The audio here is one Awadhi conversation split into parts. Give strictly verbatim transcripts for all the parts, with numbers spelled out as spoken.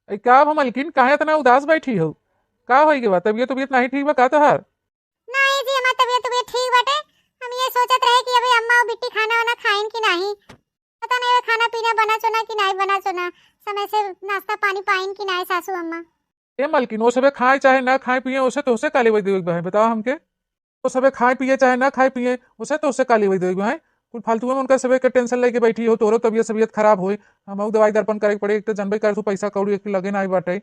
ए, का भा मलकिन, काहे इतना उदास बैठी हो? का होई के बा? तबियत, तबियत नाही ठीक बा का तोहार? नाही जी, हमार तबियत, तबियत ठीक बाटे। हम ये सोचत रहे कि अबे अम्मा और बिट्टी खाना वाना खाइन कि नाही। पता नहीं, वे खाना पीना बना चोना कि नाही बना चोना, समय से नाश्ता पानी पाइन कि नाही सासू अम्मा। ए मलकिन, वो सबे खाए चाहे ना खाए पिए, उसे तोहसे का लेवे देवे के बा है, बताओ हमके। वो सबे खाए पिए चाहे ना खाए पिए, उसे तोहसे का लेवे देवे के बा है। कुल फालतू में उनका सबे के tension लेके बैठी हो, तोरो तबियत, तबियत खराब होए, हमहू दवाई दर्पण करे के पड़े, एक तो जानबे कर तू पैसा कौड़ी एक लगे ना आई बाटे।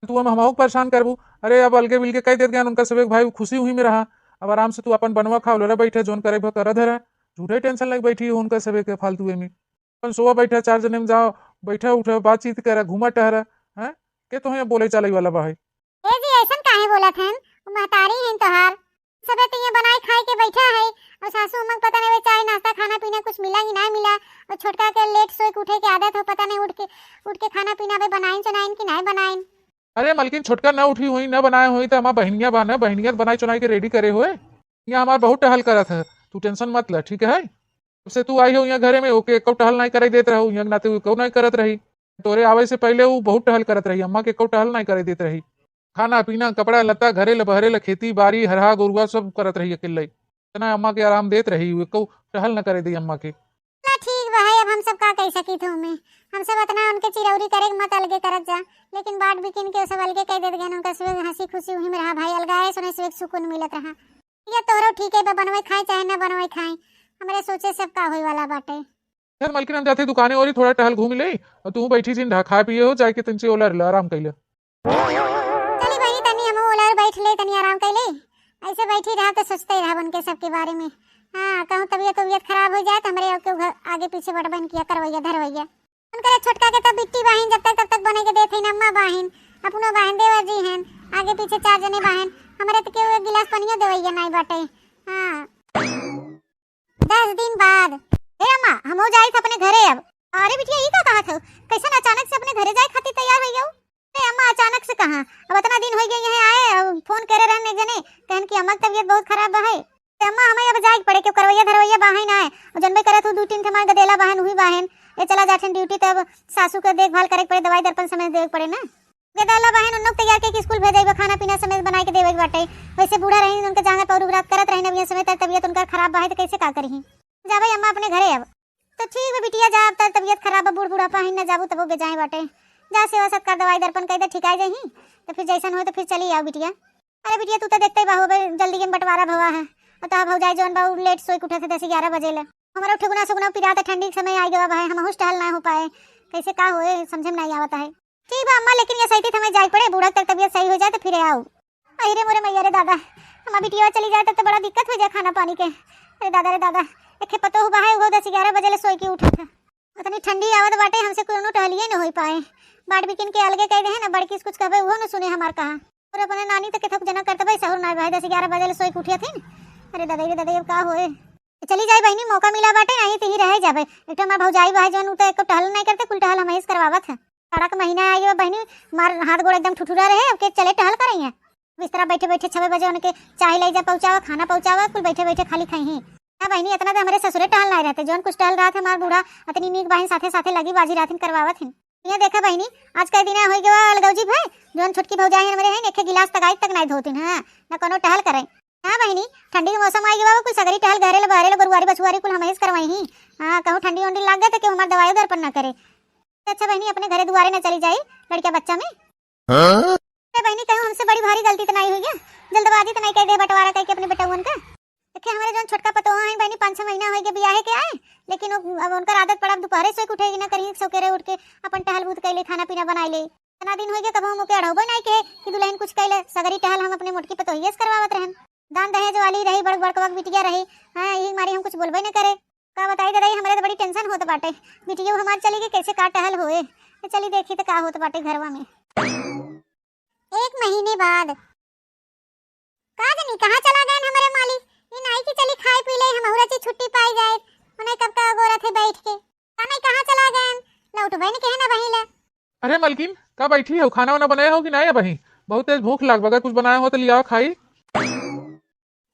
तू हम हमहू के परेशान करबू। अरे, अब अलगे बिलगे कह देत गया उनका सबे के, भाई, खुशी हुई में रहा। अब आराम से तू अपन बनवा खाओ, लड़ा बैठे, जोन करे भा करा धरा। झूठे tension लेके बैठी हो उनका सबे के फालतू में। अपन सोवा बैठा, चार जने में जाओ, बैठा उठा, बातचीत करा, घूमा टहरा, हैं? के तोहे बोले चाले वाला बा है? ए जी, ऐसन काहे बोलत हन? उ महतारी हन तोहार। सबे तो ये बनाए खाए के बैठा है, और सासू अम्मा के पता नहीं वे चाय नाश्ता खाना पीना कुछ मिला कि नहीं मिला, और छोटका के लेट सोए के उठे के आदत हो, पता नहीं उठ के, उठ के खाना पीना वे बनाइन चुनाइन कि नहीं बनाइन। अरे मलकिन, छोटका ना उठी हुई, ना बनाए हुई, तो हमार बहनिया बा ना, बहनिया तो बनाए चुनाए के ready करे होए। यहाँ हमार बहुत टहल करत है, तू tension मत ले, ठीक है? जब से तू आई हो यहाँ घरे में, ओके एको टहल नहीं करे देत रहो, यहाँ के नाते ऊ एको नहीं करत रही। तोरे आवे से पहले ऊ बहुत टहल करत रही, अम्मा के एको टहल नहीं करे देत रही। खाना पीना, कपड़ा लत्ता, घरे ला बहरे ला, खेती बाड़ी, हरहा गोरुआ सब करत रही अकेले। इतना अम्मा के आराम देत रही, ऊ एको टहल न करे दी अम्मा के। चला ठीक बा है, अब हम सब का कह सकी थे ओमे। हम सब इतना उनके चिरौरी करे के मत अलगे करत जा, लेकिन बाट बिकिन के सब अलगे कह देत गए, उनका सब हंसी खुशी वही में रहा भाई, अलगाए सुने से सुकून मिलत रहा। या तोहरो ठीक है बा, बनवे खाए चाहे ना बनवे खाए, हमरे सोचे सब का होए वाला बाटे। यार मलकिन, हम जाते दुकाने और ही थोड़ा टहल घूम ले, और तू बैठी जिन ढा खाए पिए हो, जाके तंचे ओलर ले, आराम कर ले। चली बहिनी, तनी हम ओलर बैठ ले, तनी आराम कर ले। ऐसे बैठी रहा तो सोचते ही रहा उनके सबके बारे में। हाँ, कहूँ तबियत, तबियत खराब हो जाए तो हमरे के घर आगे पीछे बटबन किया करवैया धरवैया। उनकरे छोटका के तब बिट्टी बाहिन, जब तक तब तक बने के देत हईन, अम्मा बाहिन, अपनो बाहिन, देवर जी हन, आगे पीछे चार जने बाहिन, हमरे तो केहू एक गिलास पनियो देवैया नाई बाटे। हाँ। दस दिन बाद। ए अम्मा, हमहू जाइत अपने घरे अब। अरे बिटिया, ई का कहत हो? कैसन अचानक से अपने घरे जाए खातिर तैयार हो गयो? अरे अम्मा, अचानक से कहाँ, अब इतना दिन हो गए यहाँ आए, अब फोन करे रहन एक जने, कहन कि अम्मा के तबियत बहुत खराब बा है। अम्मा, हमें अब जाए के पड़े, क्यों करवैया धरवैया बाहन आए। और जनबे करत हूँ, दू तीन ठे हमार गदेला बाहन, उही बाहन। ए, चला जाठन ड्यूटी, तब सासू के देखभाल करे के पड़े, दवाई दर्पण समय देवे के पड़े ना। गदेला बाहन उन्नों के तैयार के स्कूल भेजे बा, खाना पीना समय बनाए के देवे के बाटे। वैसे बूढ़ा रही, उनके जांगर पर उबरात करत रही, अब ये समय तक तबियत उनकर खराब बा है, तो कैसे का करी? जा भाई अम्मा अपने घरे अब। तो ठीक बा बिटिया, जा, अब तब तबियत खराब बा, बूढ़ बुढ़ापा है ना, जाबू तबो बेजाए बाटे। जा सेवा सत्कार दवाई दर्पण कर दे, ठिकाए जाही, तो फिर जैसन हो तो फिर चली आओ बिटिया। अरे बिटिया, तू तो देखते ही बा होबे, जल्दी के बंटवारा भवा है। और तोहार भौजाई जौन बा, उ लेट सोई के उठत है दस ग्यारह बजे ले। हमरो ठेगुना सुगुना पिरात है, ठंडी के समय आ गवा बा है, हमहूँ से टहल ना हो पाए। कैसे का होए, समझे में नहीं आवत है। ठीक बा अम्मा, लेकिन ये सही थी हमें जाए पड़े, बूढ़ा तक तबियत सही हो जाए तो फिर आओ। अरे मोरे मैया रे दादा, हमार बिटिया चली जाए तब तो बड़ा दिक्कत हो जाए खाना पानी के। अरे दादा रे दादा, एक पतो हुआ है, वो दस ग्यारह बजे ले सोई के उठत है। उतनी ठंडी आवत बाटे, हमसे कोनो टहलिए न होई पाए। बाट बिकिन के अलगे कह दे है ना, बड़की से कुछ कहबे, उहो न सुने हमार कहा। और अपने नानी तो केथक जना करते भाई, सहूर ना भाई, दस ग्यारह बजे ले सोई के उठिया थी। अरे दादा रे दादा, अब का होए? चली जाए बहनी, मौका मिला बाटे, नहीं तो ही रह जाबे। एक ठो हमार भौजाई बा है, जौन उ तो एको टहल नहीं करते, कुल टहल हम ही से करवावत है। जाड़ा के महीना आ गया बहनी, हमार हाथ गोड़ एकदम ठुठुरा रहे, अब के चले टहल करई है। बिस्तरा बैठे बैठे छवे बजे उनके चाय लाई जा पहुँचावा, खाना पहुँचावा, कुल बैठे बैठे खाली खाई ही। ना बहनी, इतना तो हमारे ससुरे टहल नहीं रहते, जौन कुछ टहल रहा थे हमार बूढ़ा, अतनी नीक बहन साथे साथे लगी बाजी राथिन करवावत हिन। ये देखा बहिनी, आज कई दिना होई गवा अलगौजी भय, जौन छोटकी भौजाई हमरे हैं, एक गिलास तक आज तक नहीं धोतिन, हाँ, ना कोनो टहल करें। हाँ बहिनी, ठंडी के मौसम आई गवा, कुल सगरी टहल घरे ले बहरे ले गोरुआरी बछुआरी कुल हम ही से करवाई ही। हाँ, कहूँ ठंडी उंडी लाग गए तो केहू हमार दवाई दर्पण ना करे। अच्छा बहिनी, अपने घरे दुआरे ना चली जाई लड़किया बच्चा में। हाँ? अरे बहिनी, कहूँ हमसे बड़ी भारी गलती तो नहीं हुई है, जल्दबाजी तो नहीं कर दे बंटवारा करके अपने बेटउन का। देखिए, हमारे जौन छोटका पतोह हैं बहिनी, पाँच छह महीना हो गया बियाहे के आए, लेकिन वो, अब उनकर आदत पड़ा, अब दोपहरे सोई के उठेगी ना, कहीं सौकेरे उठ के अपन टहल बूत कैले, खाना पीना बनाए ले। इतना दिन हो गया, कबहू हम ओके अढ़ौबे नहीं के कि दुल्हन कुछ कैले, सगरी टहल हम अपने मोटकी पतोहिए से करवावत रहन। दान दहेज वाली रही, बड़ बड़कवा के बिटिया रही, हाँ, यही मारी हम कुछ बोलबे न करे। का बताई दादा, ये हमरे तो बड़ी tension होत बाटे, बिटिया हमार चली गई, कैसे का टहल होए। तो चली देखी तो का होत बाटे घरवा में। एक महीने बाद। का जानी कहाँ चला गए हमरे मालिक, ये नाई की चली खाए पी ले, हम हुरची छुट्टी पाई जाए, उन्हें कब का अगोरत है बैठ के। का नहीं कहाँ चला गए, लौटबे न कहे ना बहिला। अरे मलकिन, का बैठी हो, खाना वाना बनाए हो कि नहीं अबही? बहुत तेज भूख लाग बा, अगर कुछ बनाए हो तो लियाओ खाई।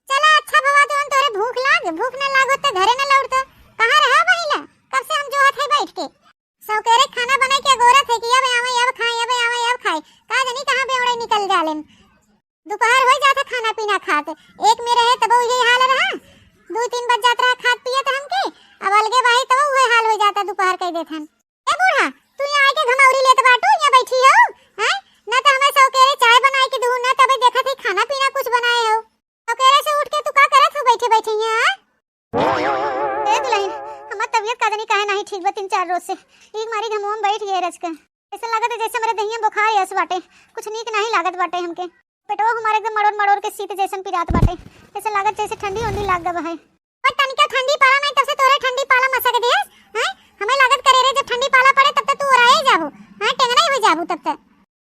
चला अच्छा भवा, जौन तोरे भूख लाग, भूख न लागो तो घरे न लौट तो। कहाँ रहा बहिला, कब से हम जोहत है बैठ के। सौकेरे खाना बनाए के अगोरत है कि अब आवे, अब खाए, अब आवे, अब नहीं कहाँ बेवड़े निकल जालेन। दोपहर होइ जात है खाना पीना खात, एक में रहे तब उहे हाल रहा, दू तीन बज जात रहा खात पियत हमके, अब अलगे बाही तब उहे हाल होइ जाता, दोपहर कइ देत हन। ए बूढ़ा, तू यहाँ आके घमौरी लेत बाटू, यहाँ बैठी हो, हैं? ना तो हमें सौकेरे चाय बनाए के दू, ना तबे देखत है खाना पीना कुछ बनाए हो। सौकेरे से उठ के तू का करत हो बैठे बैठे यहाँ, हैं? ए दुल्हन, हमार तबीयत का जानी काहे नाही ठीक बा तीन चार रोज से। एक मारी घमवा में बैठ गए रचका। ऐसा लागत है जैसे हमरे दहिया में बुखार यस बाटे। कुछ नीक नाही लागत बाटे हमके। पेटवा हमार एकदम मरोड़ मरोड़ के शीत जैसन पिरात बाटे। ऐसा लागत जैसे ठंडी उंडी लाग गवा है। और तनिका ठंडी पाला नाही तब से तोरे ठंडी पाला मसक दियस, हैं? हमें लागत करे रे जब ठंडी पाला पड़े तब तक तू ओराए जाबू, हाँ, टेंगना ही हो जाबू तब तक।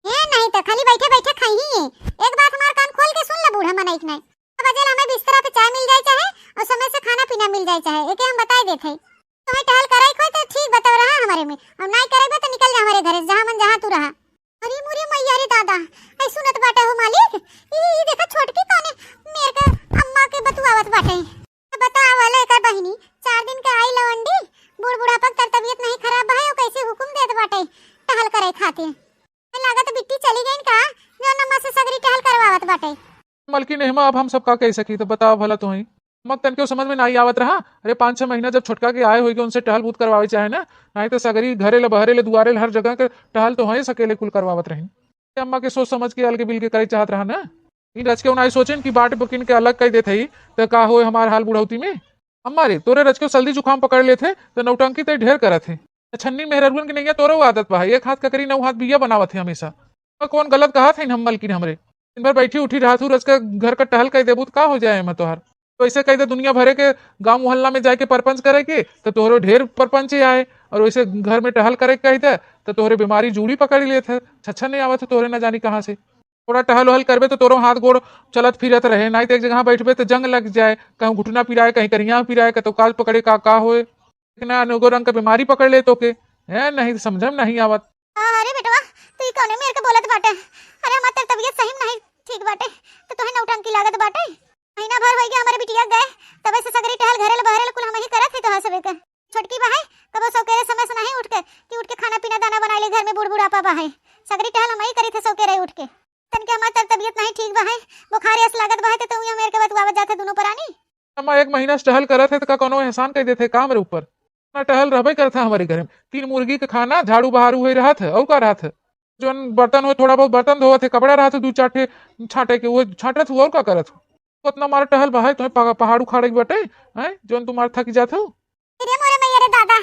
ए, नाही त खाली बैठे बैठे खाई ही है। एक बात हमार कान खोल के सुन ले बूढ़ा मनई के नाही। अब अजेल हमें बिस्तरा पे चाय मिल जाए चाहे और समय से खाना पीना मिल जाए चाहे, एके हम बताए देत है। तुम्हें टहल कराई खोई तो ठीक बताओ रहा हमारे में, और नाही करे बा तो निकल जा हमारे घरे से, जहाँ मन जहाँ तू रहा। अरे मोरे मैया रे दादा, ऐ सुनत बाटे हो मालिक, ई, ई देखा छोटकी कौने मेर के अम्मा के बतुआवत बाटे। बतावा ले एकर बहिनी, चार दिन के आई लवंडी, बूढ़ बुढ़ापा के तर तबीयत नाही खराब है, वो कैसे हुकुम देत बाटे टहल करे खातिर। लागत बिट्टी चली गईन का, जौन अम्मा से सगरी टहल करवावत बाटे। मलकिन, एहमा अब हम सब का कह सकी, तो बतावा भला तोहई। अम्मा के तनके समझ में नाही आवत रहा। अरे, पाँच छह महीना जब छोटका के आए होई के उनसे टहल बूत करवावे चाहे ना, नाही तो सगरी घरे ले, बहरे ले, दुआरे ले, हर जगह के टहल तोहई सकेले कुल करवावत रही। अम्मा के सोच समझ के अलगे बिलगे करे चाहत रहा ना। इन रचके उनाई सोचेन कि बाट बकिन के अलग कई देत हई, तो का होए हमार हाल बुढ़ौती में। अम्मा रे, तोरे रचके सर्दी जुकाम पकड़ लेत है, तो नौटंकी ते ढेर करत है। छन्नी मेहररुअन के नैया तोरो आदत बा, एक हाथ ककरी नौ हाथ बिया बनावत है हमेशा। तो कौन गलत कहत है हम मलकिन हमरे? दिन भर बैठी उठी रहत हूँ, रचका घर का टहल कई देबू तो का हो जाए एमा तोहार? तो ऐसे कह दे दुनिया भरे के गांव मोहल्ला में जाके परपंच करे के, तो तोहरे ढेर परपंच आए, और वैसे घर में टहल करे के कह दे, तो तोहरे बीमारी जूड़ी पकड़ लेत है, छच्छा नहीं आवत है तोहरे ना जानी कहाँ से। थोड़ा टहल वहल करबे तो तोरो हाथ गोड़ चलत फिरत रहे, नहीं तो एक जगह बैठबे तो जंग लग जाए, कहूँ घुटना पिराए, कहीं करिया पिराए, कतौ काल पकड़े का, का होए, इतना अनेको रंग का बीमारी पकड़ ले तोके, हैं, नहीं तो समझ में नहीं आवत। अरे बेटवा, तू ई कौने मेर के बोलत बाटे? अरे हमार तर तबीयत सही में नहीं ठीक बाटे, तो तोहे नौटंकी लागत बाटे। महीना भर होई गया हमारे बिटिया गए, तबे से सगरी टहल घरे ले बहरे ले कुल हम ही करत है तोहार सबे के। छोटकी बा है, कबो सौकेरे समय से नहीं उठ के, कि उठ के खाना पीना दाना बनाई ले, घर में बूढ़ बुढ़ापा बा है, सगरी टहल हम ही करी थे सौकेरे उठ के। तनके हमार तर तबीयत नहीं ठीक बा है, बुखार अस लागत बा है, तो तू ही मेर के बतुआवत जात है दोनों परानी। अम्मा, एक महीना से टहल करत है, तो का कोनो एहसान कह देते काम रे ऊपर? ना टहल रहबे करत है हमारे घर में, तीन मुर्गी के खाना, झाड़ू बहारू हुए रहत है, और का रहत है? जौन बर्तन हो, थोड़ा बहुत बर्तन धोवत है, कपड़ा रहत है, दू चार ठे छाटे के, वो छाटत हो, और का करत हो? उतना मार टहल बहाए, तुम्हें पहा-, पहाड़ उखाड़े के बटे, हैं? जौन तुम्हार थक जात हो। अरे मोरे मैया रे दादा,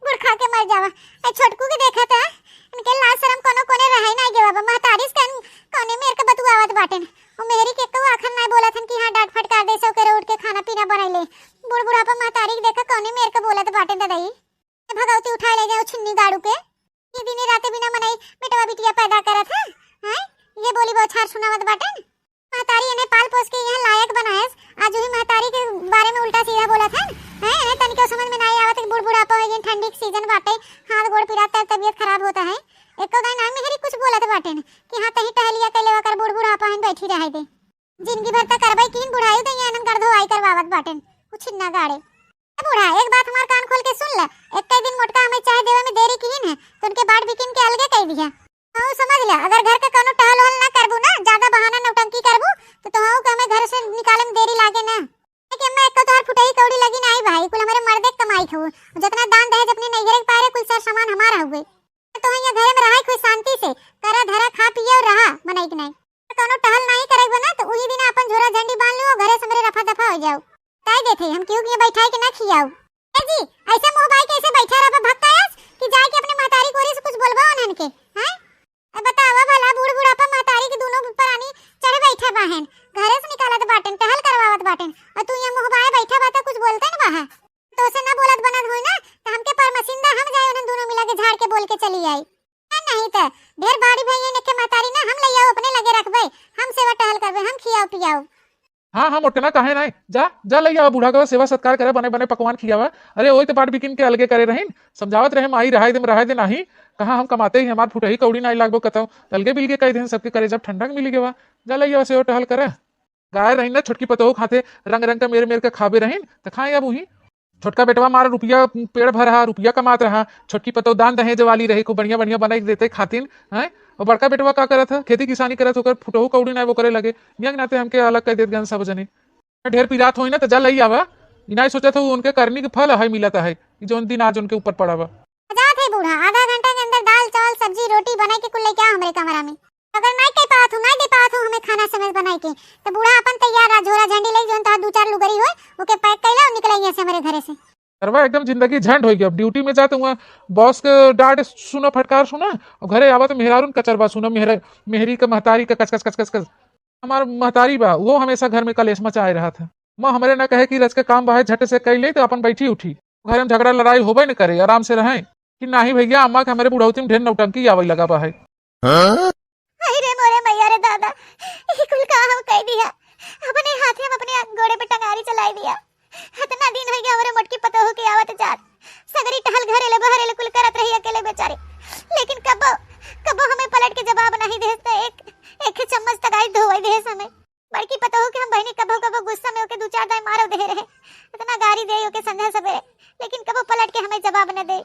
गुड़ खा के मर जावा। ए छोटकू के देखत है, इनके लाज शरम कोनो कोने रहे ना गे बाबा। महतारी से कन कोने मेर के बतुआवत बाटेन। वो मेहरी के कऊ आखन ना बोलत हन कि हाँ, डांट फटकार दे, सौकेरे उठ के खाना पीना बनाई ले। बूढ़ बुढ़ापा महतारी के देखा कोने मेर के बोलत बाटेन दादाई। ए भगवती उठाए ले जाओ छिन्नी गाड़ू के। ये दिने राते बिना मनई बेटवा बिटिया पैदा करत है, हैं? ये बोली बौछार सुनावत बाटेन। महतारी इन्हें पाल पोस के यहाँ लायक बनायस, आज वही महतारी के बारे में उल्टा सीधा बोलत है, हैं? इन्हें तनिको समझ में नहीं आवत कि बूढ़ बुढ़ापा हो गई, ठंडी के सीजन बाटे, हाथ गोड़ पिरात, तबीयत खराब होता है। एको दाई नाम मेहरी कुछ बोलत बाटेन कि हाँ, तही टहलिया कैले वकर बूढ़ बुढ़ापा है, बैठी रहे दे। जिंदगी भर तक करबई कीन, बुढ़ाई तो यहाँ आनंद कर धोआई करवावत बाटेन, कुछ ना गाड़े। ए बूढ़ा, एक बात हमार कान खोल के सुन ले। एक दिन मोटका हमें चाय देवे में देरी कीन है, तो उनके बाट बिकिन के अलगे कह दिया। हाँ, समझ ले, अगर घर के कोनो टहल वहल ना करबू ना, ज्यादा बहाना नौटंकी करबू, तो तोहू के हमें घर से निकाले में देरी लागे ना। कि अम्मा, एक तो तोहर फुटही कौड़ी लगी ना आई भाई, कुल हमारे मर्दे के कमाई खाऊ। जितना दान दहेज अपने नैहरे के पाए रहे, कुल सर सामान हमारा हुए। तो यहाँ घरे में रहा कोई शांति से, करा धरा, खा पिए और रहा, मनई के नहीं। कोनो टहल नाही करे बना तो उही दिन अपन झोरा झंडी बांध लो, घरे से मेरे रफा दफा हो जाओ। ताई देथे हम क्यों के बैठाई के ना खियाओ। ए जी, ऐसे मुंह बाई के ऐसे बैठा रहा भक्कायस कि जाए के अपने महतारी कोरी से कुछ बोलबो उन्हन के, हैं? अब बतावा भला, बूढ़ बुढ़ापा महतारी के दोनों परानी चढ़ बैठा बाहेन, घरे से निकालत बाटेन, टहल करवावत बाटेन, और तू यहाँ मुंह बाए बैठा बा तो कुछ बोलते न बाहा। तो से ना बोलत बनत होई ना, तो हमके परमसिंदा हम जाए उन्हन दोनों मिला के झाड़ के बोल के चली आई। नहीं तो ढेर बाड़ी भैया नेके महतारी ना, हम ले आओ अपने लगे रखबे, हम सेवा टहल करबे, हम खियाओ पियाओ। हाँ, हम उठना काहे नाई, जा, जा ले आओ बूढ़ा का सेवा सत्कार करे, बने बने पकवान खियावा। अरे ओई तो बाट बिकिन के अलगे करे रहीन, समझावत रहे माई रहाई दे, रहाई दे नाही, कहाँ हम कमाते ही हमार फुटही कौड़ी नाई लागबो कतौ, अलगे बिलगे कह देन सबके करे जब ठंडक मिली गवा, जा ले आओ सेवा टहल करे। गाय रहीन ना छोटकी पतोह खाते रंग रंग का मेर मेर के खाबे रहीन, तो खाए अब उही। छोटका बेटवा मार रुपया पेड़ भर रहा, रुपया कमात रहा, छोटकी पतोह दान दहेज वाली रही, खूब बढ़िया बढ़िया बनाई देते खातिन, हैं? और बड़का बेटवा का करत है? खेती किसानी करत, ओकर फुटहू कौड़ी नाई ओकरे लगे। यंग नाते हमके अलग कर देत गन सब जने। ढेर पिरात होई ना त जा लई आवा। ई नाई सोचत हो उनके करनी के फल है मिलत है, ई जौन दिन आज उनके ऊपर पड़ा बा। जात है बूढ़ा, आधा घंटा के अंदर दाल, चावल, सब्जी, रोटी बनाई के कुल लेके आओ हमरे कमरा में। अगर नाई कह पावत हूँ, नाई दे पावत हूँ हमें खाना समय बनाई के, तो बूढ़ा अपन तैयार रहा, झोरा झंडी ले, जौन तहार दू चार लुगरी होए, ओके पैक कर ला और निकल यहाँ से हमारे घरे से। अरवा एकदम जिंदगी झंड हो गई। अब ड्यूटी में जाते हुआ बॉस के डांट सुना, फटकार सुना, और घरे आवा तो मेहरारून कचरबा सुना, मेहरा मेहरी के महतारी के कच कच कच कच कच। हमार महतारी बा, वो हमेशा घर में कलेश मचाए रहत है। माँ हमरे ना कहे कि रच के काम बाहे झट से कई ले तो अपन बैठी उठी। घर में झगड़ा लड़ाई होबे न करे, आराम से रहें। कि नाही भैया, अम्मा के हमरे बुढ़ौती में ढेर नौटंकी आवे लगा बा है। हाँ? अरे मोरे मैया रे दादा, ई कुल का हम कह दिया? अपने हाथे हम अपने गोड़े पे टंगारी चलाई दिया। इतना दिन हो गया हमरे मोटकी पतोहू के आवत जात। सगरी टहल घरेले बहरेले कुल करत रही अकेले बेचारी। लेकिन कबो, कबो हमें पलट के जवाब नहीं देस त एक, एक चम्मच तगाई धोवाई देस हमें। बड़की पतोहू के हम बहिनी कबो कबो गुस्सा में ओके दू चार दाई मारो दे रहे। इतना गारी दे ओके संझा सबेरे, लेकिन कबो पलट के हमें जवाब न दे।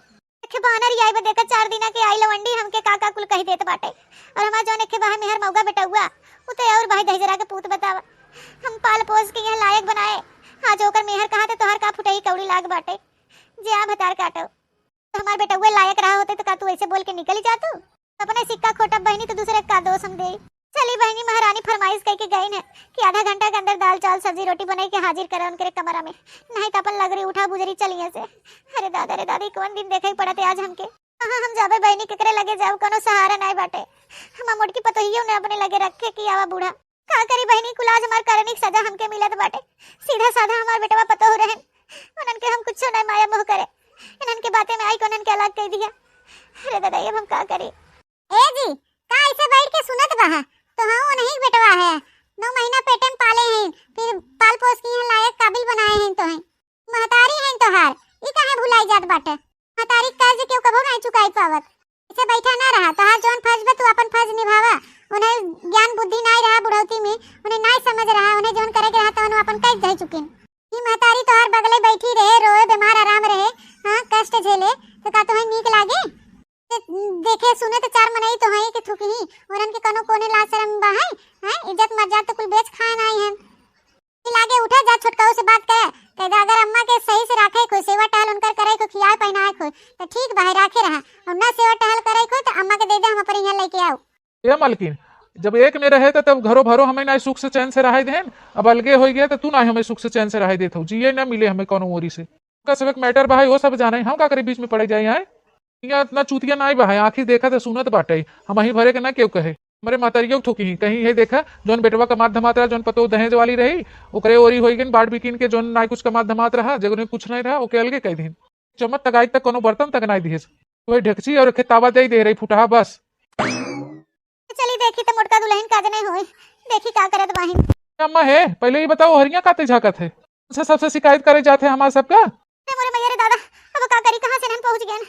एखे बहाना रियाई बा, देखा चार दिना के आई लवंडी हमके का का कुल कही देत बाटे। और हमार जौन एखे बाहे मेहर मौगा बेटउआ, उ तो और बाहे दहिजरा के पूत बतावा। हम पाल पोस के यहाँ लायक बनाए, आज ओकर मेहर कहा थे तोहार का फुटही कौड़ी लाग बाटे। जे आ भतार काटो। तो हमार बेटउआ लायक रहा होते तो का तू ऐसे बोल के निकल जातू? अपने सिक्का खोटा बहिनी तो दूसरे का दोष हम दे। चली बहिनी, महारानी फरमाइश कह के गई न कि आधा घंटा के अंदर दाल चावल सब्जी रोटी बनाई के हाजिर करे उनके कमरा में, नहीं तो अपन लगरी उठा बुजरी चलिए से। अरे दादा रे दादी, कौन दिन देखे पड़त है आज हमके। कहाँ हम जाबे बहिनी, केकरे लगे जाब, कोनो सहारा नहीं बाटे। हमार मोटकी पतोहियो ने अपने लगे रखे कि आवा बूढ़ा। का करी बहिनी, कुल आज हमार करनी के सजा हमके मिलत बाटे। सीधा साधा हमार बेटवा पतोह रहन, उन्हन के हम कुछो नहीं माया मोह करे। इन्हन के बातें में आई के उन्हन के अलग कह दिया। अरे दादा, अब हम का करी? ए जी, का ऐसे बैठ के सुनत बा? तो हाँ, उन्हीं के बेटवा है, नौ महीना पेटे में पाले हैं, फिर पाल पोस के यहाँ लायक काबिल बनाए हैं तो हैं। महतारी हैं तोहार, ई काहे भुलाई जात बाटे? महतारी के कर्ज केहू कबो नहीं चुकाई पावत। ऐसे बैठा ना रहा, तोहार जौन फर्ज बा तू अपन फर्ज निभावा। उन्हें ज्ञान बुद्धि नाई रहा बुढ़ौती में, उन्हें नाई समझ रहा, उन्हें जौन करे के रहा तौन वो अपन कह दे चुकिन। ई महतारी तोहार बगले बैठी रहे, रोए, बीमार आराम रहे, हाँ, कष्ट झेले, तो का तोहें नीक लागे? ते देखे सुने तो चार मनई तो हैं कि थुकी ही, उन्हन के कनो कोने लाज शरम बा है, हैं? इज्जत मर्यादा तो कुल बेच खाए ना आई हैं। कि लागे उठा जा छोटकाऊ से बात करे, कह दे अगर अम्मा के सही से राखे को, सेवा टहल उनकर करे को, खियाए पहनाए को, तो ठीक बा है, राखे रहा, और ना सेवा टहल करे को तो अम्मा के दे दे, हम अपने यहाँ लेके आओ। ए मालकिन, जब एक में रहे त तब घरो भरो हमें ना सुख से चैन से रहे देन, अब अलगे हो गया त तू ना हमें सुख से चैन से रहे देत हो, जिए ना मिले हमें कोनो ओरी से। का सब एक मैटर बा है, वो सब जाने, हम का करी बीच में पड़े जाए आए? यहाँ इतना चूतिया नाई बा है, आँखी देखत है, सुनत बाटे, हम ही भरे के ना केहू कहे। हमरे महतारियों के थूकी ही, कहीं है देखा, जौन बेटवा कमात धमात रहा, जौन पतोह दहेज वाली रही, ओकरे ओरी होई गइन, बाट बिकिन के जौन नाई कुछ कमात धमात रहा, जगने कुछ नहीं रहा, ओके अलगे कह दीन। चम्मच तक आज तक कोनो बर्तन तक नाई दिहेस। वही ढेकची और एक तावा दे दे रही फुटहा बस। चली देखी त मोटका दुल्हन का जने होई, देखी का करत बाहिन। अम्मा है, पहले ही बताओ, हरिया काते झाकत है? उनसे सबसे शिकायत करे जात है हमार सबका। अरे मोरे मैया रे दादा, अब का करी, कहाँ से हम पहुँच गए?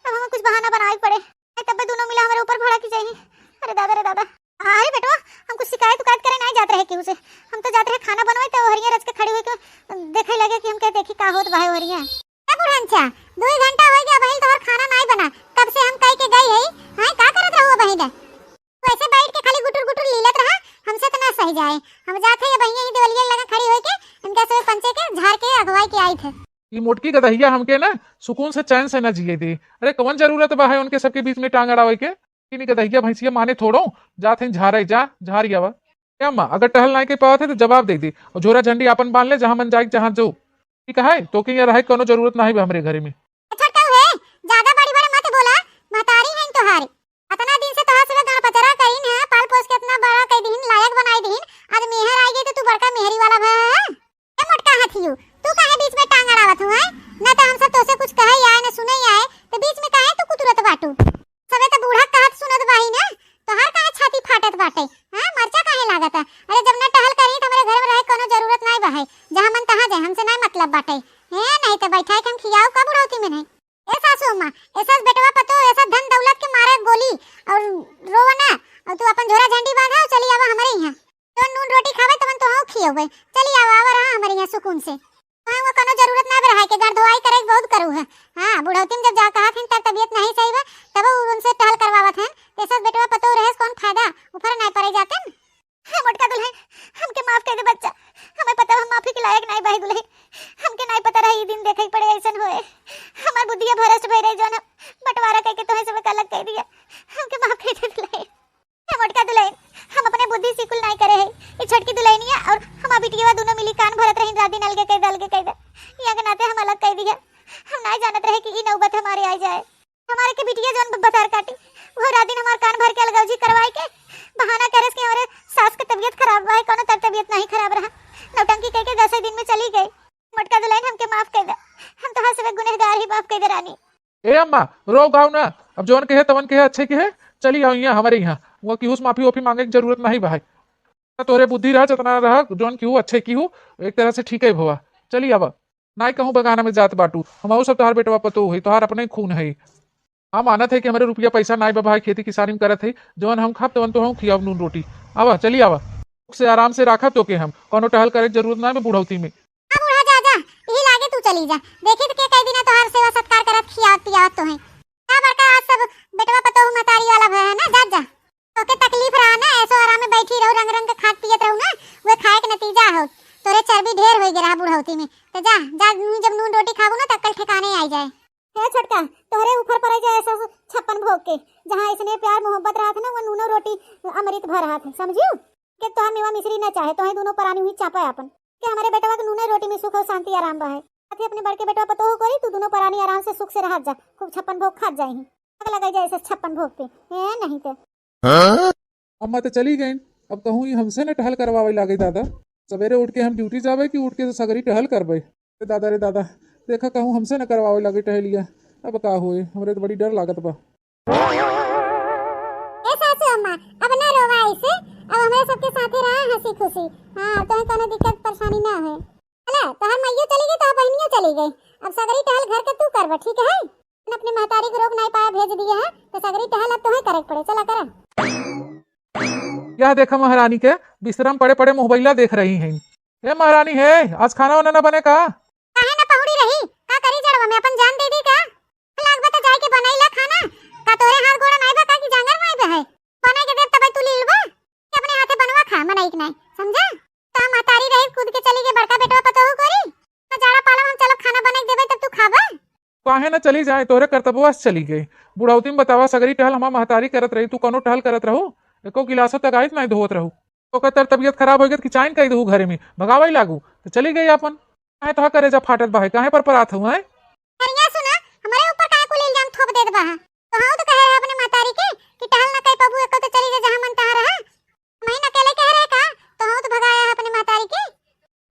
अब हमें कुछ बहाना बनाए के पड़े। ए, तब्बे दोनों मिला हमारे ऊपर भड़क जाई। अरे दादा रे दादा। अरे बेटवा, हम कुछ शिकायत उकायत करे नहीं जात रहे केहू से, हम तो जात रहे खाना बनवाए, तो हरिया रच के खड़ी हुई के देखे लगे कि हम कह देखी का होत बा है हरिया। ए बुढ़नचा, दो ही घंटा हो गया, अबहिल तोहर खाना नहीं बना, कब से हम कह के गई है, हाँ, का करत रहो अबहिल? वैसे बैठ के खाली गुटुर गुटुर लीलत रहा, हमसे तो ना सही जाए। हम जात है अबहिल ही देवलिया लगा खड़ी होई के, इनका से पंचे के झाड़ के अगवाई के आई थे। ई मोटकी गदहिया हमके ना सुकून से चैन से ना जिए दे। अरे कौन जरूरत बा है उनके सबके बीच में टांग अड़ावे के? इन्हीं गदहिया भैंसिया माने थोड़ो, जात है झारे जा, झारी आवा। क्या अम्मा, अगर टहल नाई के पावत है तो जवाब दे दे, और झोरा झंडी आपन बांध ले, जहाँ मन जाए जहाँ जो। ठीक है, तो के यहाँ रहे के कोनो जरूरत नहीं बा हमरे घरे में। अच्छा कहू है, ज्यादा बड़ी बड़ी मत बोला, महतारी है तोहारी। अतना दिन से तोहार सिवा गाड़ पचरा करीन है, पाल पोस के इतना बड़ा कई दीन, लायक बनाई दीन, आज मेहर आई गई तो तू बड़का मेहरी वाला भय है? ए मोटका हाथियो, तू काहे बीच में टांग अड़ावत हूँ, हैं? ना तो हम सब तोसे कुछ कहे आए, ना सुने आए, तो बीच में काहे तू कुतुरत बाटू? सबे तो बूढ़ा कहत सुनत बाही ना, तोहार काहे छाती फाटत बाटे, हैं? मरचा काहे लागत है? अरे जब ना टहल करी तो हमरे घर में रहे कोनो जरूरत नहीं बा है, जहाँ मन तहाँ जाए, हमसे नहीं मतलब बाटे। हैं, नहीं तो बैठा के हम खियाओ का बुढ़ौती में नहीं। ए सासू अम्मा, ऐसा बेटवा पतो, ऐसा धन दौलत के मारे गोली और रोवना, और तू अपन झोरा झंडी बांधा और चली आवा हमरे यहाँ। जौन नून रोटी खावे तवन तोहू खियौबे। चली आवा, आवा रहा हमरे यहाँ सुकून से। वहाँ वो कोनो जरूरत ना रहा के घर धोआई करे के बहुत करू है। हाँ, बुढ़ौती में जब जा कहा फिन तब तबीयत नहीं सही बा, तब वो उनसे टहल करवावत हैं। ऐसा बेटवा पतो रहे किसी कुल नाई करे है। ई छोटकी दुलहिनिया और हमार बिटिया दुनो मिली कान भरत रही, रात दिन अलगे कइ दे, अलगे कइ दे। यहाँ के नाते हम अलग कइ दिया। हम नाई जानत रहे कि ई नौबत हमारे आ जाए। हमारे के बिटिया जौन ब-, बतार काटी, वो रात दिन हमार कान भर के अलगौजी करवाए के बहाना करेस कि हमारे सास के तबीयत खराब बा, कौनो तर तबीयत नहीं खराब रहा। नौटंकी कह के दसे दिन में चली गई। मोटका दुलहिन, हमके माफ कइ दे, हम तोहार सबके गुनहगार ही, माफ कइ दे रानी। ए अम्मा, रो गाओ ना, अब जौन कहे तवन कहे, अच्छे कहे, चली आओ यहाँ हमारे यहाँ। वो केहू से माफी ओफी मांगे के जरूरत नहीं बा है। ना तोहरे बुद्धि रहा, जितना रहा, जौन केहू अच्छे केहू, एक तरह से ठीक है भवा। चली आवा। नाई कहूँ बगाना में जात बाटू, हमहू सब तोहार बेटवा पतोह है, तोहार अपने खून है। हम मानत है कि हमरे रुपया पैसा नाई बा भाई, खेती किसानी में करत है, जौन हम खाब तवन तोहू खियाब नून रोटी। आवा, चली आवा। सुख से आराम से राखब तोके हम, कौनो टहल करे के जरूरत ना है बुढ़ौती में। अब बूढ़ा जा, जा, यही लागे तू चली जा। देखी तो के कई दिना तोहार सेवा सत्कार करत, खियावत पियावत तोहे। का बड़का आज सब बेटवा पतोह महतारी वाला भय है ना, जा, जा। तोके तकलीफ रहा ना, ऐसो आराम में बैठी रहू, रंग रंग के खात पियत रहू ना, वे खाए के नतीजा हो। तोरे चर्बी ढेर होइ गया रहा बुढ़ौती में। तो जा, जा, जब नून रोटी खाबू ना, तो अक्ल ठिकाने आई जाए। हे छोटका, तोहरे ऊपर पड़े जाए ऐसा छप्पन भोग के, जहाँ इसने प्यार मोहब्बत रहा था ना, वो नूनो रोटी अमृत भर रहा था, समझियो? के तोहार मेवा मिश्री ना चाहे, तोहे दोनों परानी हुई चापे आपन। के हमारे बेटवा के नूने रोटी में सुख और शांति आराम बा है। साथे अपने बड़के बेटवा पतोह करी, तू दोनों परानी आराम से सुख से रहत जा, खूब छप्पन भोग खात जाई। आग लगाई जाए ऐसे छप्पन भोग पे, ए नहीं ते। हाँ? अम्मा तो चली गई, अब कहूँ ई हमसे न टहल करवावे लागे दादा। सवेरे उठ के हम ड्यूटी जावे कि उठ के सगरी टहल करबे? ए दादा रे दादा, देखा कहूँ हमसे न करवावे लागे टहलिया। अब का होए, हमरे तो बड़ी डर लागत बा। ए सासू अम्मा, अब ना रोवा ऐसे, अब हमरे सबके साथे रहा हंसी खुशी। हाँ, तोहे कोनो दिक्कत परेशानी ना होए। चला, तोहर माइयो चली गई, तोहर बहनियो चली गई। अब सगरी टहल घर के तू करबा, ठीक है? अपने महतारी के रोक नाई पाया, भेज दिए है, तो सगरी टहल अब तोहे करे के पड़े। चला करा। यह देखा महारानी के बिस्तरा में पड़े पड़े मोबाइला देख रही हैं। ए महारानी है, आज खाना वाना ना बने का? काहे ना पहुड़ी रही? का करी जड़वा में अपन जान दे दी का? लाग बा त जाए के बनाई ला खाना। का तोरे हाथ गोड़ा नाई बा का कि जांगर नाई बा है? बनाई के देब तब तू लील बा। कि अपने हाथे बनवा खा, मनाई के नाई, समझा? तो हम महतारी रही कूद के चली गई बड़का बेटवा पतोहू करी। तो जाड़ा पाला में हम चलो खाना बनाई के देबे तब तू खाबा। काहे ना चली जाए, तोहरे करतबवा से चली गई। बुढ़ौती में बतावा सगरी टहल हमार महतारी करत रही, तू कौनो टहल करत रहू? एको गिलासो तगाइत नाई धोवत रहू। ओकर तर तबियत खराब हो गई कि चाइन कई दहू घरे में, भगावे लागू। तो चली गई अपन। काहे तोहार करेजा फाटत बा है, काहे पर परात हऊ, हैं? अरे या सुना, हमरे ऊपर काहे कुल इल्जाम थोप देत बा है? तोहू तो कहे रहे अपने महतारी के कि टहल ना कर पाबू, एको तो चली जा जहाँ मन तहाँ रहा। हम ही अकेले कहे रहे का? तोहू तो भगाया है अपने महतारी के।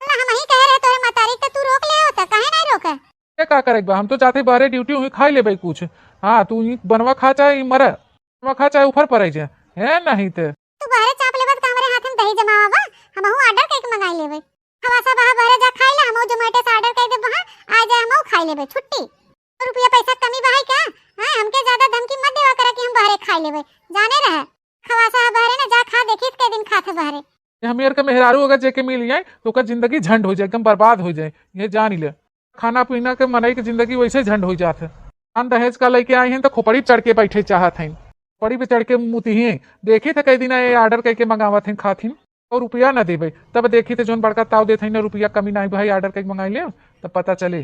ना, हम ही कहे रहे तोरे महतारी के, तू रोक ले होता, काहे नहीं रोके? ए, का करे बा? हम तो जाते बाहरे ड्यूटी हुई, खाई लेबे कुछ। हाँ, तू ई बनवा खा चाहे ई मरा, बनवा खा चाहे ऊपर पड़े जा। है नहीं ते। तू बाहरे चाप लेबे त का हमरे हाथ में दही जमावा बा? हमहू ऑर्डर करके मंगाई लेबे। खवासा बहा बाहरे जा खाई ले, हमहू Zomato से ऑर्डर कर देबे, हाँ, आ जाए हमहू खाई लेबे, छुट्टी। तो रुपया पैसा कमी बा है का? हाँ, हमके ज्यादा धमकी मत देवा करा कि हम बाहरे खाई लेबे। जाने रहे, खवासा है बाहरे ना, जा खा, देखी त के दिन खात है बाहरे। ये हम यार के मेहरारू अगर जेके मिल जाए तो ओकर जिंदगी झंड हो जाए, एकदम बर्बाद हो जाए, ये जान ले। खाना पीना के मनई के जिंदगी वैसे झंड हो जात है। दान दहेज का लेके आई हैं तो खोपड़ी पे चढ़ के बैठे चाहत हैं, खोपड़ी पे चढ़ के मुती हैं। देखी थे कई दिन ये ऑर्डर करके मंगावत हैं, खात हैं और रुपया ना देबे, तब देखी थे जौन बड़का ताव देत हैं ना, रुपया कमी ना भाई, ऑर्डर करके मंगाई ले, तब पता चले।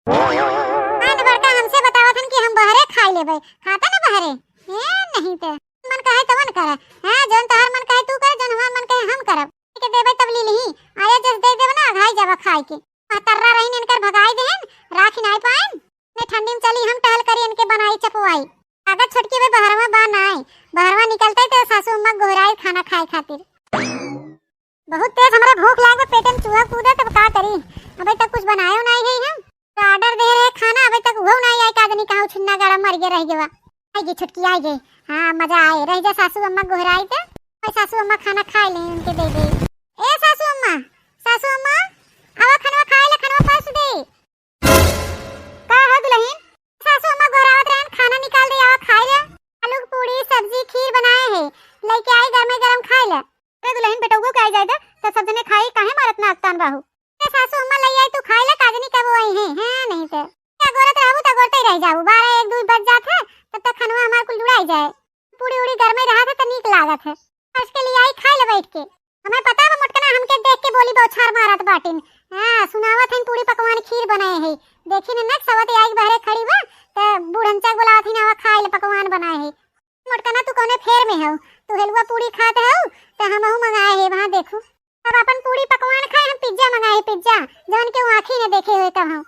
हाँ, तो बड़का हमसे बतावत हन कि हम बहरे खाई लेबे, खाता ना बहरे। ए, नहीं ते। मन कहे तवन करे। हाँ, जौन तोहार मन कहे तू करे, जौन हमार मन कहे हम करब। के देबे तब ली लिही। आया जस दे देबे ना, अघाई जाबा खाए के। महतर्रा रहीन इनकर भगाई देहन, राखी नाई पाइन। ने ठंडी में चली हम टहल करी इनके बनाई चपवाई। लागत छोटकी बे बहरवा बा नाई। बहरवा निकलते तो सासू अम्मा गोहराई खाना खाए खातिर। बहुत तेज हमरा भूख लाग बा, पेटे में चूहा कूदे, तब का करी? अबे तक कुछ बनायो नाई है हम। तो ऑर्डर दे रहे खाना, अबे तक उहो नाई आई, का जानी कहाँ उछिन्ना गाड़ा मर गया रह गया। आई गई छोटकी, आई गई। हाँ, मजा आए। रह जा सासू अम्मा गोहराई त। ओए सासू अम्मा खाना खाए ले, उनके दे दे। ए सासू अम्मा, सासू अम्मा, आवा खनवा खाए ले, खनवा परोस दे। का हो दुलहिन? सासू अम्मा गोहरावत रहन, खाना निकाल दे, आवा खाए ले। आलू के पूड़ी, सब्जी, खीर बनाए है, लेके आई गरमे गरम खाए ले। अरे दुलहिन, बेटौगो के आई जाए दे, तो सब जने खाई, काहे मारत ना अकतान बाहू? ए सासू अम्मा, ले आई तू खाए ले, का जानी कब आई है, हैं, नहीं ते। क्या गोरत रहबू तो गोरते ही रह जाबू, बारह एक दो बज जात है, तब तक खनवा हमार कुल जुड़ाई जाए। पूड़ी उड़ी गरमे रहत है तो नीक लागत है। आज के लिए आई खाए ले बैठ के। हमें पता बा मोटकना हमके देख के बोली बौछार मारत बाटिन। हाँ, सुनावत हन पूड़ी पकवान खीर बनाए है। देखी न नक सवत आई बहरे खड़ी बा, त बूढ़न चक बोलावत ही ना खाए ले पकवान बनाए है। मोटकना तू कौने फेर में हऊ? तू हलवा पूड़ी खात हऊ, त हमहू मंगाए है, वहाँ देखू। अब अपन पूड़ी पकवान खाए, हम पिज्जा मंगाए, पिज्जा, जवन के आँखी ने देखे हुए तब हम।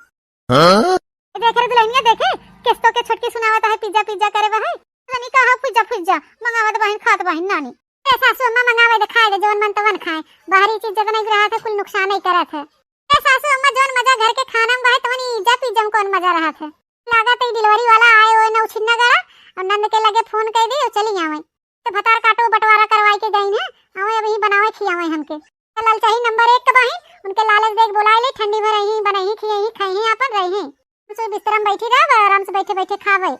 हाँ? देखे रे दुल्हनिया, देखे, केस्तो के छोटकी सुनावत है, पिज्जा, पिज्जा करे बहै। तनी कहा, पिज्जा, पिज्जा मंगावत बहिन, खात बहिन नानी। ए सासू अम्मा, मंगावे दे, खाए दे, जवन मन तवन खाए। बाहरी चीज जब नहीं रहा था, कुल नुकसान ही करत है। ए सासू अम्मा, जवन मजा घर के खाना में बा, तवन ई पिज्जा, पिज्जा में कौन मजा रहा था? लागत है डिलीवरी वाला आए होए ना उछिन्ना गड़ा, और नंद के लगे फोन कर दी और चली आवे। तो भतार काटो बंटवारा करवाई के गई है, आवे अभी बनावे खियावे हमके। तो ललचाही नंबर एक के बाहिन, उनके लालच देख बोलाए ले, ठंडी भर रही, बनही, खियही, खाई आपन रही। कुछ बिस्तर में बैठी रह, आराम से बैठे बैठे खावे।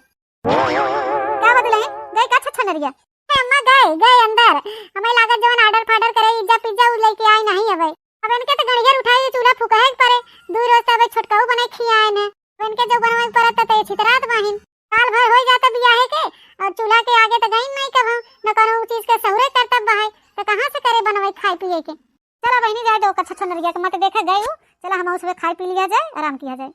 का बदले है? गए का छछनरिया? ए अम्मा, गए, गए अंदर। हमें लागत जवन ऑर्डर फार्डर करे, इज्जा पिज्जा उ लेके आई नहीं अबे। अब इनके तो गणियर उठाई, चूल्हा फुकाए के परे। दू रोज तबे छोटकाऊ बनाई खियाए ने। अब इनके जो बनवाए के परत त छितरात बाहिन। साल भर हो जाता बियाहे के, और चूल्हा के आगे तो गई नहीं कभू, न कोनो चीज के सहुरे करतब बहाए, तो कहाँ से करे बनवाई खाए पिए के? चला बहिनी, जाए दो, कच्छा छछनरिया के मत देखे गए उ। चला हम उसमें खाए पी लिया जाए, आराम किया जाए।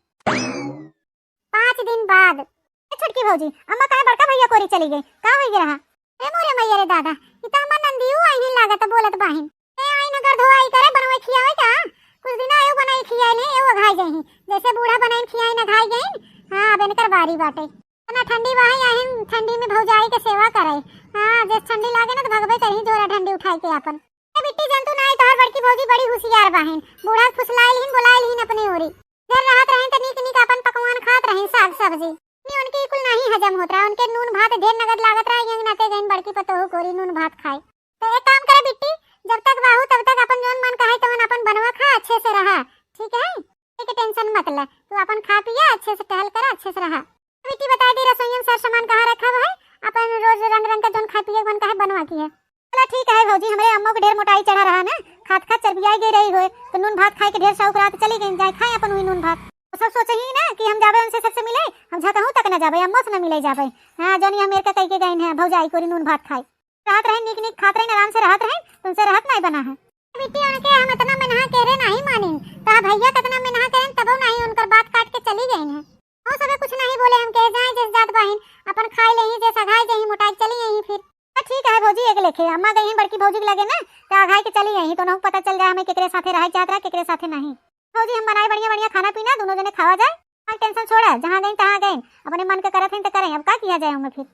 पाँच दिन बाद। ए छोटकी भौजी, अम्मा काहे बड़का भैया कोरी चली गई? का होई गे रहा? ए मोरे मैया रे दादा, ई त हमार नंदियो आइन लागत बोलत बाहिन। ए आइन अगर धोआई करे, बनवे खियावे का? कुछ दिन आयो बनाई खियाई ले, एओ अघाई जाई। जैसे बूढ़ा बनाइन खियाइन अघाई गइन। हाँ, अब इनकर बारी बाटे। इतना ठंडी बाही आहिन, ठंडी में भौजाई के सेवा करे। हाँ, जैसे ठंडी लागे ना तो भगवे करही झोरा ठंडी उठाई के आपन। ए बिट्टी, जंतु नाई, तोहर बड़की भौजी बड़ी होशियार बाहिन। बूढ़ा फुसलाइल हिन, बोलाइल हिन अपने ओरी। घर रहत रहिन त नीक नीक आपन पकवान खात रहिन, साग सब्जी। नी उनके ई कुल नाही हजम होत रहा, उनके नून भात ढेर नगद लागत रहा, यही नाते गइन बड़की पतोहू कोरी नून भात खाए। तो एक काम करे बिट्टी, जब तक बाहू तब तक अपन जौन मन कहे तवन अपन बनवा खा, अच्छे से रहा, ठीक है? एक टेंशन मत ले, तू अपन खा पिया, अच्छे से टहल करा, अच्छे से रहा। बिट्टी बताई दी रसोइया में सर सामान कहाँ रखा हुआ है, अपन रोज रंग रंग का जौन खाए पिए के मन कहे बनवा की है। चला ठीक है भौजी, हमरे अम्मो के ढेर मोटाई चढ़ा रहा ना, खात खात चर्बियाई गई रही होए, तो नून भात खाए के ढेर शौक रहा, तो चली गई, जाए खाए अपन वही नून भात। तो सब सोचे ही ना कि हम जाबे उनसे सबसे मिले, हम झकहूँ तक न जाबे, अम्मो से न मिले जाबे। हाँ, जौन ये हमेर का कह के गई है, भौजाई कोरी नून भात खाए। रहत रहे नीक नीक खात रहे, आराम से रहत रहे, तुमसे रहत नहीं बना है। बिट्टी उनके हम इतना मेनहा कह रहे नहीं मानिन, तो भैया कितना मेनहा करें तबो नहीं उनकर बात काट के चली गई है। हम सबे कुछ नहीं बोले, हम कहे जाए जैसे जात बाहिन, अपन खाए लेही, जैसे अघाए जाही, मोटाई चली जाही फिर। तो ठीक है भौजी, एक लेखे अम्मा गई हैं बड़की भौजी के लगे ना, तो अघाए के चली जाही, तो उनहू पता चल जाए हमें केकरे साथे रहे जात रहा, केकरे साथे नहीं। भौजी हम बनाए बढ़िया बढ़िया खाना पीना, दोनों जने खावा जाए। हाँ, टेंशन छोड़ा, जहाँ गई तहाँ गई, अपने मन के करत हैं तो करें, अब का किया जाए हमें फिर।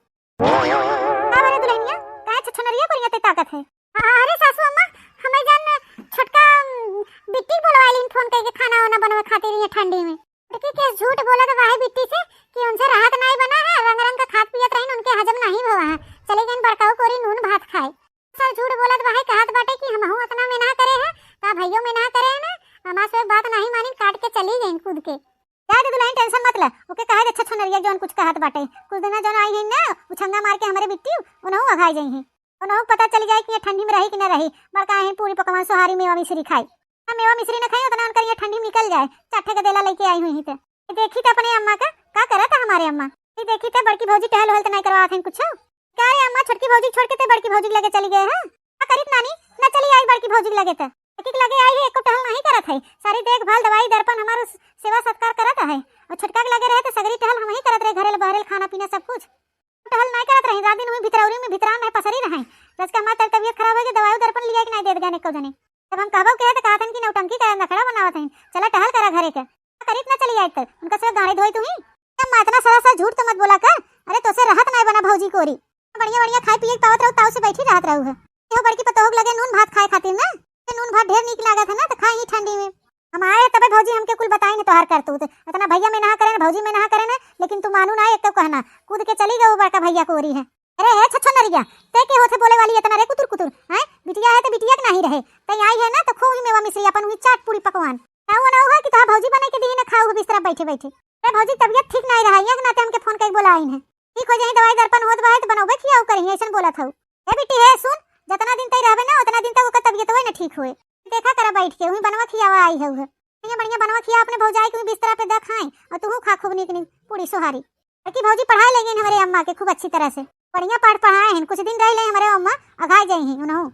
का बरे दुल्हनिया, काहे छछनरिया करिया ते ताकत है? अरे सासू अम्मा, हमें जान छोटका, अम, बिट्टी बोलवाइलिन फोन करके खाना वाना बनवे खातिर ये ठंडी में। छोटकी के झूठ बोलत बाहे बिट्टी से कि उनसे राहत नहीं बना है, रंग रंग का खात पियत रहिन, उनके हजम नहीं हुआ है, चली गइन बड़काऊ कोरी नून भात खाए। सब झूठ बोलत बाहे, कहत बाटे कि हमहू इतना मेनहा करे हैं, का भैयो मेनहा करे हैं ना, हमार से बात नहीं मानिन, काट के चली गइन कूद के। जाए दे दुल्हन, टेंशन मत ले, ओके कहे दे छछनरिया जौन कुछ कहत बाटे। कुछ दिना जौन आई है ना, उछंगा मार के हमरे बिट्टी, उनहू अघाई जाई हैं। उनहू पता चली जाए कि ये ठंडी में रही कि न रही। बड़का आई पूरी पकवान सोहारी मेवा मिश्री खाई। हम मेवा मिश्री न खाई, उतना उनकर ये ठंडी में निकल जाए। चार ठे गदेला लेके आई हुई ही ते। ये देखी ते अपने अम्मा का, का करत है हमारे अम्मा। ये देखी ते बड़की भौजी टहल वहल त नहीं करवात हैं कुछ। का रे अम्मा, छोटकी भौजी छोड़ के ते बड़की भौजी के लगे चली गए हैं? का करित नानी, न चली आई बड़की भौजी के लगे ते। एक एक लगे आई है, एको टहल नहीं करत है। सारी देखभाल, दवाई, दर्पण, हमार सेवा सत्कार करत है। और छोटका के लगे रहे तो सगरी टहल हम ही करत रहे, घरेल बहरेल खाना पीना सब कुछ। टहल नहीं करत रही, रात दिन हुई भितरौरी में भितरान रहे, पसरी रहे। जस के हमार तब तबियत खराब हो गई, दवाई दर्पण लिया कि नहीं देत गए एको जने। जब हम कहबो के तो कहतन कि नौटंकी करे, नखड़ा बनावत हैं, चला टहल करा घरे के। करित ना चली आई तो उनका से गाड़ी धोई तू ही। अम्मा इतना सरासर झूठ तो मत बोला कर। अरे तोसे रहत नहीं बना भौजी कोरी। बढ़िया बढ़िया खाए पिए के पावत रहू, ताऊ से बैठी रहत रहू है। एहो बड़की पतोह के लगे नून भात खाए खातिर ना, ये नून भात ढेर नीक लागत है ना, तो खाए ही ठंडी में। हम आए तबे भौजी हमके कुल बताई ने तोहार करतूत। इतना भैया मेनहा करे ना, भौजी मेनहा करे ना, लेकिन तू मानू ना एक तो कहना, कूद के चली गऊ बड़का भैया कोरी है। अरे हे छछनरिया, ते के होथे बोले वाली इतना रे कुतुर कुतुर, हैं? बिटिया है तो बिटिया के नहीं रहे, तई आई है ना तो खूब ही मेवा मिश्री अपन हुई चाट पूरी पकवान। ना वो ना हुआ कि तोहार भौजी बने के दी ना खाऊ बिस्तरा बैठे बैठे। अरे भौजी तबियत ठीक नहीं रहा, ये नाते हमके फोन करके बोला आई है। ठीक हो जाई, दवाई दर्पण होत बा, तो बनौबे खियाऊ करी, ऐसन बोलत हऊ। ए बिट्टी, हे सुन, जतना दिन तई रहबे ना, उतना दिन तक ओकर तबियत होए ना ठीक होए। देखा करा बैठ के, उही बनवा खियावा आई हऊ है। बढ़िया बढ़िया बनवा खिया अपने भौजाई के, उही बिस्तरा पे दे खाए, और तू खा खूब नीक नीक पूरी सोहारी। ताकि भौजी पढ़ाए ले गई हमारे अम्मा के खूब अच्छी तरह से, बढ़िया पाठ पढ़ाए हैं। कुछ दिन रह ले हमारे अम्मा, अघाए जाई हैं उन्हों।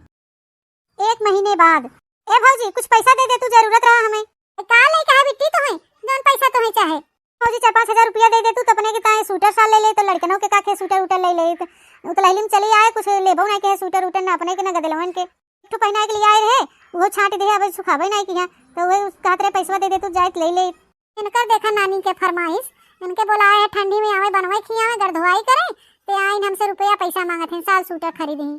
एक महीने बाद। ए भौजी, कुछ पैसा दे दे, तू जरूरत रहा हमें। ए, का ले कहा बिट्टी तुम्हें, जौन पैसा तुम्हें चाहे? भौजी, चार पाँच हजार रुपया दे देतू तो अपने के ताए सूटर साल ले लेइत, लड़कनों के का के सूटर उटर ले लेइत। उतलहली में चली आए, कुछ लेबो नाहीं के सूटर उटर ना अपने के ना गदेलवन के। एक ठो पहिनाए के लिए आए रहे, उहो छाँट दिहे, अब सुखाबे नाहीं किहा, तो उहे कहत रहे पैसवा दे देतू, जाइत ले लेइत। इनकर देखा नानी के फरमाइश, इनके बोलाए है ठंडी में आवे, बनवाई खियावे, घर धोआई करे, ते आइन हमसे रुपया पैसा माँगत हैं, साल सूटर खरीदही।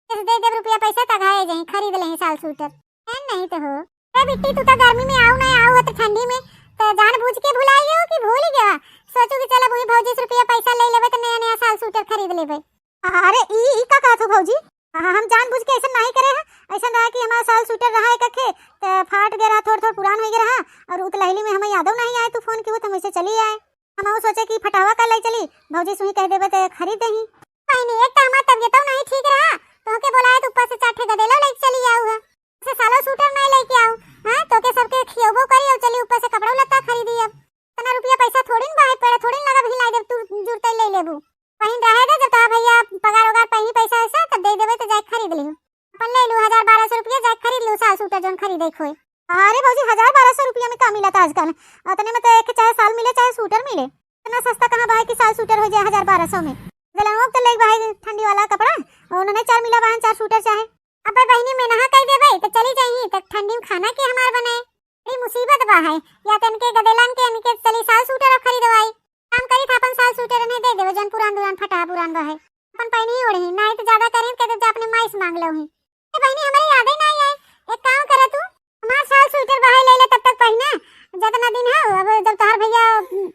कैसे दे देब रुपया पैसा, तघाए जाई, खरीद लेही साल सूटर। ए, नहीं तो हो। ए बिट्टी, तू तो गर्मी में आऊ ना आऊ है तो ठंडी में, तो जानबूझ के भुलाई गयो कि भूल गया? सोचू कि चल अब वही भौजी से रुपया पैसा ले लेबे तो नया नया साल सूटर खरीद लेबे। अरे ई, ई का कहत हो भौजी? हाँ, हम जानबूझ के ऐसा नहीं करे हैं। ऐसा रहा कि हमारा साल सूटर रहा एक अखे, तो फाट गया रहा, थोड़ थोड़ पुरान हो गया रहा, और उतलहली में हमें यादव नहीं आए, तू फोन की हो तो हम ऐसे चली आए। हम वो सोचे कि फटावा का ले चली, भौजी सुई कह देबे तो खरीद देही। बहनी, एक तो हमार तबियतो नहीं ठीक रहा, तोहके बोलाए तो ऊपर से चार ठे गदेलो लेके चली आऊ है। से सालो सूटर नहीं लेके आऊ, हाँ, तोके सबके खियबो करी और चली ऊपर से कपड़ा लत्ता खरीदी। अब इतना रुपया पैसा थोड़ी न बाहे पड़े, थोड़ी न लगा भी लाई देब, तू जुरते ले लेबू। बहिन रहे दे, जब तोहार भैया पगार वगार पाई पैसा वैसा, तब दे देबे तो जाके खरीद लियो। अपन ले लू हजार बारह सौ रुपया, जाके खरीद लू साल सूटर जौन खरीदे के होए। अरे भौजी, हजार बारह सौ रुपया में का मिलत आजकल? उतने में तो एक चाहे साल मिले चाहे सूटर मिले। इतना सस्ता कहाँ बा है कि साल सूटर हो जाए हजार बारह सौ में? गलनवा तो ले बा है ठंडी वाला कपड़ा, और उन्होंने चार मिला बहन चार सूटर चाहे। अबे बहिनी, में नहा कह देबे तो चली जाई, तक ठंडी में खाना के हमार बनाए। बड़ी मुसीबत बा है, या तो इनके गदेलन के इनके चली साल सूटर अब खरीदवाई। काम करी था अपन साल सूटर इन्हें दे देबे, जौन पुरान दुरान फटा पुरान बा है, अपन पहनी ओढ़ी, नाहीं तो ज्यादा करें कह दे जा अपने माई से मांग लो ही। ए बहिनी, हमरे यादे नाहीं आए, एक काम करा तू, हमार साल सूटर बहाई ले ले, तब तक पहिना, जितना दिन है, अब जब तोहार भैया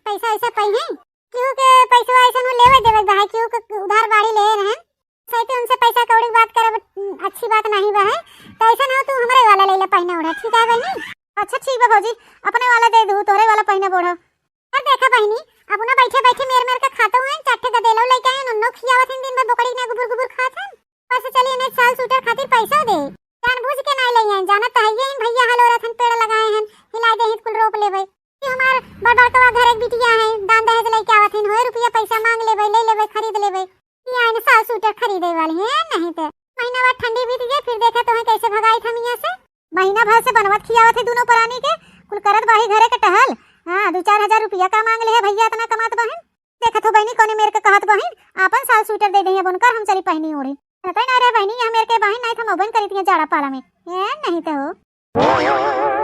पैसा वैसा पइहें, केहू के पैसवा ऐसन हो लेवे देवे बहाई, केहू के उधार बाड़ी ले रहन, सही उनसे पैसा कौड़ी के बात करब, अच्छी बात नहीं बा है, तो ऐसा ना हो, तू हमरे वाला ले ले पहिना ओढ़ा, ठीक है बहिनी? अच्छा ठीक बा भौजी, अपने वाला दे दू, तोहरे वाला पहिना ओढ़ा। और देखा बहिनी, अब ना बैठे बैठे मेर मेर के खातो हैं, चार ठे गदेलो लेके आए, उन्नो खियावत हैं, दिन भर बोकड़ी ना गुबुर गुबुर खात हैं। बस चली इन्हें साल सूटर खातिर पैसा दे। जानबूझ के नाहीं ले आए, जानत तो है ये इन भैया हलो रथन पेड़ लगाए हैं, हिलाए दे हित कुल रोप लेबे। कि हमार बड़ बड़कवा घर एक बिटिया है, दान दहेज लेके आवत हैं, होए रुपया पैसा मांग लेबे, ले लेबे, खरीद लेबे। कि आइन साल सूटर खरीदे वाली हैं, नहीं तो महीना बाद ठंडी बीत गई, फिर देखा तो है कैसे भगाई था मियाँ से। महीना भर से बनवत खियावत है दोनों प्राणी के, कुल करत बाही घरे के टहल। हाँ, दो चार हजार रुपया का मांग ले है भैया, इतना कमात बहिन। देखत हो बहिनी, कौने मेर के कहत बहिन, आपन साल सूटर दे दे, अब उनकर हम चली पहिनी ओढ़ी। कहते ना रे बहिनी, यह मेर के बहिन नहीं था, मोबन करी थी जाड़ा पाला में। ए, नहीं तो हो।